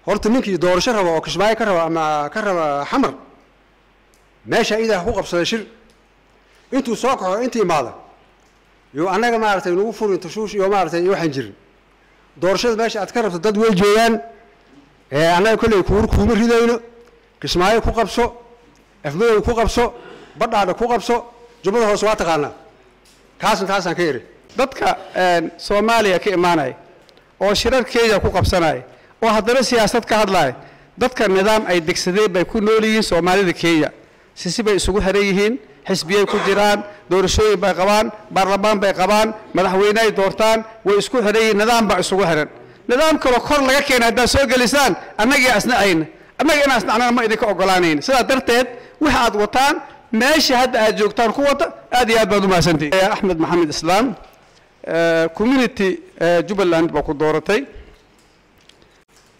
Horta ninkii doorasho raba oo Kismaayo ka raba ama ka raba Xamar, meesha idaa ku qabsaday shir, intuu soo kaxo inta imaada yo annaga maaragtay nagu furin tashuush iyo maaragtay iyo waxaan jirin. Doorashada meesha aad ka rabto dad way joogaan, annaga kolley kuur kuuma ridayno. Kismaayo ku qabso, Afmadow ku qabso, Badhaadha ku qabso, Jubbada Hoose waa taqaanaa. Kaasna taasaan ka iri. Dadka Soomaaliya ka imaanaya oo shirar Kenya ku qabsanaya oo haddana siyaasad ka hadlaya, dadka nidaam ay degsadeen bay ku nool yihiin. Soomaalida Kenya sisi bay isugu xiran yihiin, xisbiyay ku jiraan, doorashooyin bay qabaan, baarlamaan bay qabaan, madaxweyne ay doortaan, way isku xiran yihiin, nidaam baa isugu xiran. Nidaam kaloo kor laga keena haddaad soo gelisaan, annagii asna ayna annaga inaan asnacnana ma idinka ogolaanayn. Sidaa darteed waxa aad wataan meesha hadda aad joogtaan ku wata. Aad iyo aad baad u mahadsantihin. Axmed Maxamed Islaam, community Jubbaland baa ku dooratay,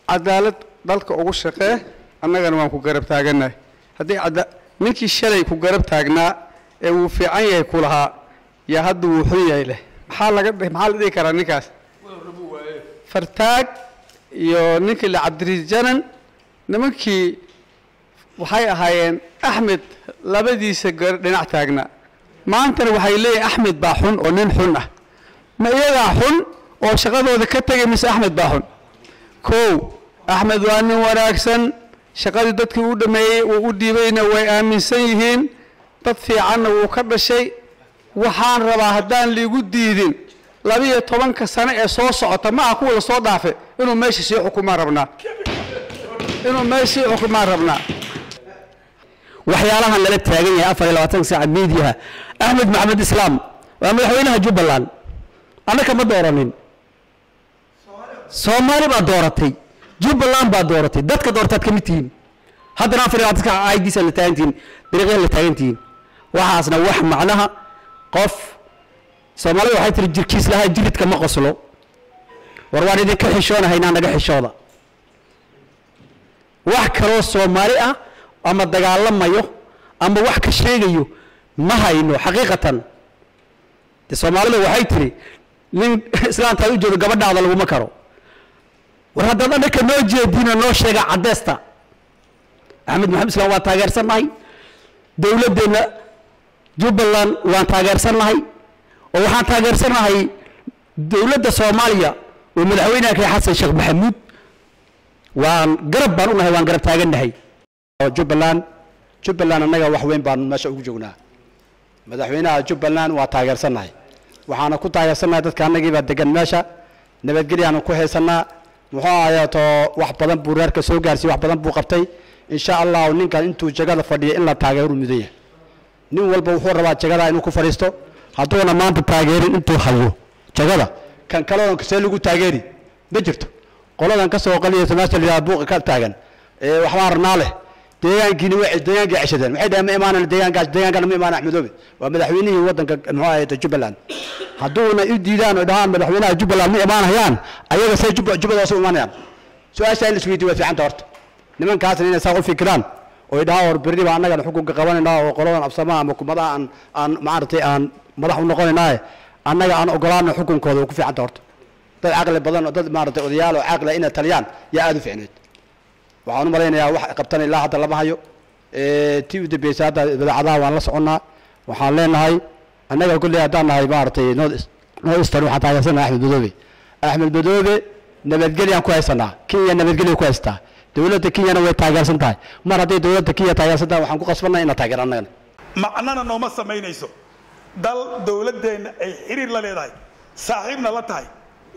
cadaalad dalka ugu shaqee, annagana waan ku garab taagannahay. Haddii ninkii shalay ku garab taagnaa ee wuu fiican yahay ku lahaa yaa hadda wuu xun yahay leh, maxaa laga maxaa la dhihi karaa ninkaas? Fartaag iyo ninkii la Cabdiriis Janan, nimankii waxay ahaayeen Axmed labadiisa gar dhinac taagnaa, maantana waxay leeyihin Axmed baa xun oo nin xun ah. Ma iyagaa xun oo shaqadooda ka tegay mise Axmed baa xun? Kow, Axmed waa nin wanaagsan, shaqadii dadkii u dhameeyey uu u dhiibayna way aaminsan yihiin, dad fiicanna wuu ka dhashay. Waxaan rabaa haddaan liigu diidin 12-ka sano ee soo socota, ma aha kuwa lasoo dhaafe, inuu meesha sii xukumaan rabnaa, inuu meesha sii xukumaan rabnaa. Waxyaalahan lala taagan yahay 24 saac miidiyaha, Axmed Maxamed Islaam waa madaxweynaha Jubbaland, annaka ma dooranin, Soomaali baa dooratay, Jubbaland baa dooratay, dadka doortaad ka mid tihiin. Haddana 24 saac aydiisa la taagan tihiin, dariiqyaha la taagan tihiin. Waxaasna wax macnaha qof Soomaalida waxay tiri jirkiis lahaa jiridka ma qoslo. War waan idinka xishoonahaynaa, naga xishooda. Wax kaloo Soomaali ah ama dagaalamayo ama wax ka sheegayo ma hayno xaqiiqatan. De Soomaalida waxay tiri nin islaantaad u jeedo gabadhaada laguma karo. War haddaad annaka noo jeedina noo sheega caddeesta. Axmed Maxamed Islaam waa taageersannahay, dowladdeenna Jubbaland waan taageersannahay, oo waxaan taageersannahay dowladda Soomaaliya oo madaxweynaha kay Xasan Sheekh Maxamuud, waan garab baan u nahay, waan garab taagannahay. Jubbaland annaga wax weyn baan meesha ugu joognaa. Madaxweynaha Jubbaland waa taageersannahay, waxaana ku taageersannahay dadka annagii baa degan meesha, nabadgelyaanu ku haysannaa. Muxuu ahaayeeto, wax badan buu reerka soo gaarsiiyey, wax badan buu qabtay. Insha Allahu ninkan intuu jagada fadhiya in la taageeru mudan yahay. Nin walba wuxuu rabaa jagada inuu ku fadhiisto, hadduuna maanta taageerin intuu hayo jagada, kan kaleon see lagu taageeri ma jirto. Qoladan ka soo qaliyayso meesha la yidhahda buuqa ka taagan ee waxbaan rabnaa leh, deegaankiini way deegaankii ceshadeen, waxay dhaheen ma imaanana deegaankaas, deegaankana ma imaana. Axmedoobe waa madaxweynihii waddanka muxuu ahaye Jubbaland, hadduuna u diidaan oo dhahaan madaxweynaha Jubbaland ma imaanayaan, ayaga say Jubbada hoose u imaanayaan? Su-aasha in la isweydiiyo way fiicanta. Horta nimankaasna inay saa u fikiraan oo ay dhahaan war berri baa annagana xukunka qabanaynaa oo qoladan absamaha ama kumadaha aan maaragtay aan madax u noqonaynaaye, annaga aan ogolaano xukunkooda, way ku fiicanta. Horta dad caqli badan oo dad maaragtay odayaal oo caqli inay taliyaan yaa aada u fiicneyd. Waxaan u malaynayaa wax qabtan ilaa hadda lama hayo. Tii u dambeysay hadda idaacadaha waan la soconnaa. Waxaan leenahay annaga kolley haddaan nahay maaragtay North Eastern, waxaan taageersanahay Axmed Madoobe. Axmed Madoobe nabadgelyaan ku haysanaa, Kenya nabadgelya ku haysataa, dowladda Kenyana way taageersan tahay. Mar hadday dowladda Kenya taageersan tahay, waxaan ku qasbannahay inaan taageer annagana. Macnana nooma samaynayso dal dowladdeenna ay xiriir la leedahay, saaxiibna la tahay,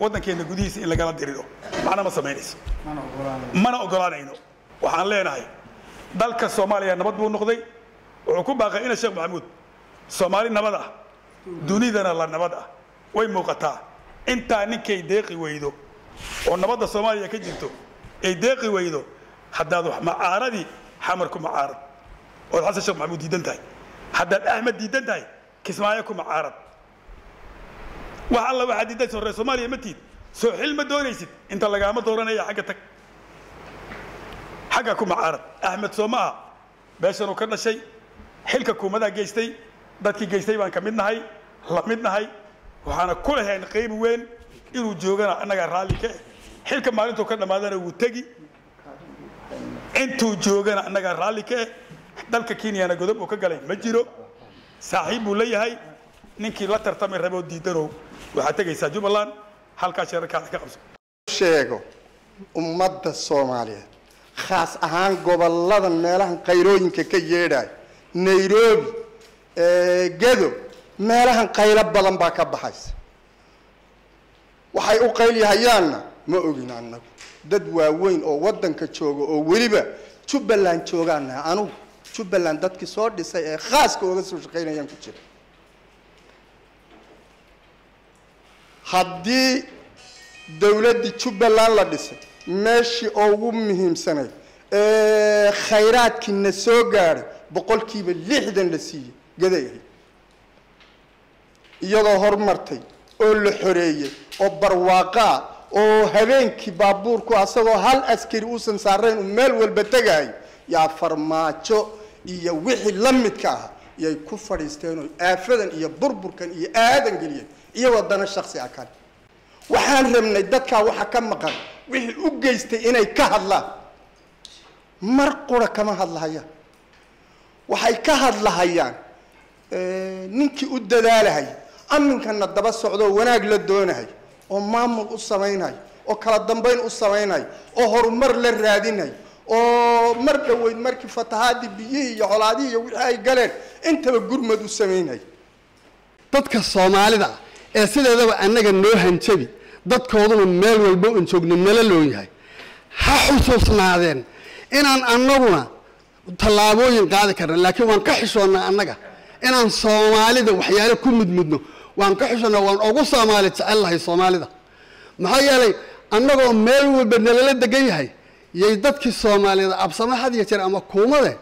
waddankeenna gudihiisa in lagala diriro macna ma samaynayso, mana ogolaanayno. Waxaan leenahay dalka Soomaaliya nabad buu noqday. Wuxuu ku baaqay ina Sheekh Maxamuud Soomaali nabad ah, dunidana la nabad ah, way muuqataa. Intaa ninkay deeqi weydo oo nabadda Soomaaliya ka jirto ay deeqi weydo, haddaad wax macaaradii Xamar ku macaarad ood Xasan Sheekh Maxamuud diidan tahay, haddaad Axmed diidan tahay, Kismaayo ku macaarad. Wax alla waxaad diidan soo reer Soomaaliya ma tiid, soo xil ma doonaysid, inta lagaama dooranaya xagga tag, xagga ku macaarad. Axmed soo ma aha meeshanuu ka dhashay, xilka kuumadaa geystay, dadkii geystay baan ka mid nahay, la mid nahay, waxaana ku lahayn qayb weyn inuu joogana annagaa raalli ka eh. Xilka maalintuu ka dhammaadana wuu tegi. Intuu joogana annagaa raalli ka eh. Dalka Kenyana godob uu ka galay ma jiro, saaxiib buu leeyahay. Ninkii la tartamay raboo diidanow, waxaad tegaysaa Jubbaland, halkaa shirarkaada ka qabso. Sheego ummadda Soomaaliyeed, khaas ahaan gobolladan meelahan qayrooyinka ka yeedhayo, Nairobi, Gedo, meelahan qaylo badan baa ka baxaysa. Waxay u qaylyahayaanna ma ogin. Annagu dad waaweyn oo waddanka jooga oo weliba Jubbaland joogaana, anugu Jubbaland dadkii soo dhisay ee khaaska ooga soo shaqaynayaan ku jira. Haddii dowladdii Jubbaland la dhisay, meeshii ugu muhiimsanayd ee khayraadkiina soo gaadhay 60% la siiyey Gaday ahayd, iyadoo horumartay oo la xoreeyey oo barwaaqaa oo habeenkii baabuurku asagoo hal askari uusan saarayn uu meel walba tegayo, yaa Farmaajo iyo wixii la midka ah yay ku fadhiisteen oo aafadan iyo burburkan iyo aadan geliyeen, iyagoo dana shaksi ah kale. Waxaan rabnay dadkaa waxa ka maqan wixii u geystay inay ka hadlaan. Mar qura kama hadlahayaan. Waxay ka hadlahayaan ninkii u dadaalahaya, aminkana daba socdoo wanaag la doonahay oo maamul u samaynayo oo kala dambayn u samaynayo oo horumar la raadinayo, oo mar dhoweyd markii fatahaadii biyihii iyo colaadihii iyo wixii ay galeen intaba gurmad u samaynayo. Dadka Soomaalida ee sideedaba annaga noo hanjabi, dadkooduna meel walba un joogno nala loo yahay, ha xusuusnaadeen inaan annaguna tallaabooyin qaadi karna, laakiin waan ka xishoonnaa annaga inaan Soomaalida waxyaalo ku mudmudno. Waan ka xishoonnaa, waan ugu Soomaali jecel lahay Soomaalida. Maxaa yeelay, annagoo meel walba nalala degan yahay yay dadkii Soomaaliyeed absamo had iyo jeer ama kuumade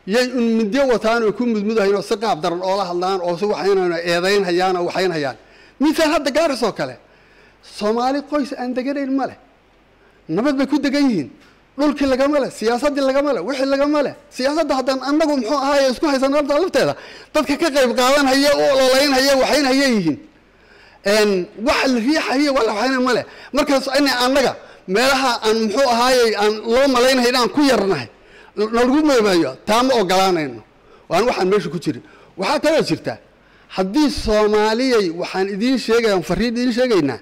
yay un midyo wataan oo ku mudmudahayn oo si qaab daran oola hadlaan oo si waxaynayno eedaynhayaan oo waxaynhayaan. Misaal, hadda Gaaris oo kale Soomaali qoys aan deganayn ma leh, nabad bay ku degan yihiin. Dhulkii lagama leh, siyaasaddii lagama leh, wixii lagama leh. Siyaasadda haddaan annagu muxuu ahaaye isku haysan lafteeda, dadka ka qayb qaadanhaya, u ololeynhaya, waxaynhaya yihiin, wax la riixayo wax la waxayna ma leh. Markaas ina annaga meelaha aan muxuu ahaayey aan loo malaynahay inaan ku yarnahay nalagu meemeeyo, taa ma ogolaanayno. Waan waxaan meesha ku jirin. Waxaa kaloo jirta, haddii Soomaaliyay, waxaan idiin sheegaya, fariin idiin sheegaynaa,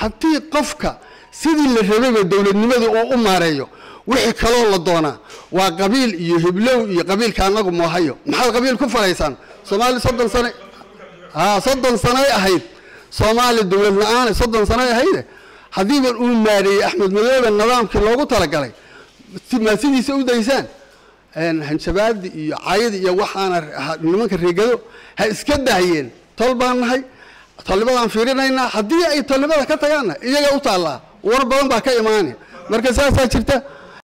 haddii qofka sidii la rabayba dowladnimadu uu u maareeyo, wixii kaloo la doonaa waa qabiil iyo hiblow iyo qabiilka annagu moohayo. Maxaad qabiil ku falaysaan? Soomaali 30 sane, ha 30 sanoy ahayd Soomaali dowlad la-aan, 30 sanoy ahayde. Haddiiban uu maareeyey Axmed Madoobe nidaamkii loogu talagalay, maa sidiisa u daysaan? Hanjabaadi iyo caydi iyo waxaana nimanka reegado ha iska daayeen. Tol baan nahay, tolnimadaan fiirinaynaa. Haddii ay tolnimada ka tagaanna iyaga u taallaa, war badan baa ka imaanaya. Marka saasaa jirta.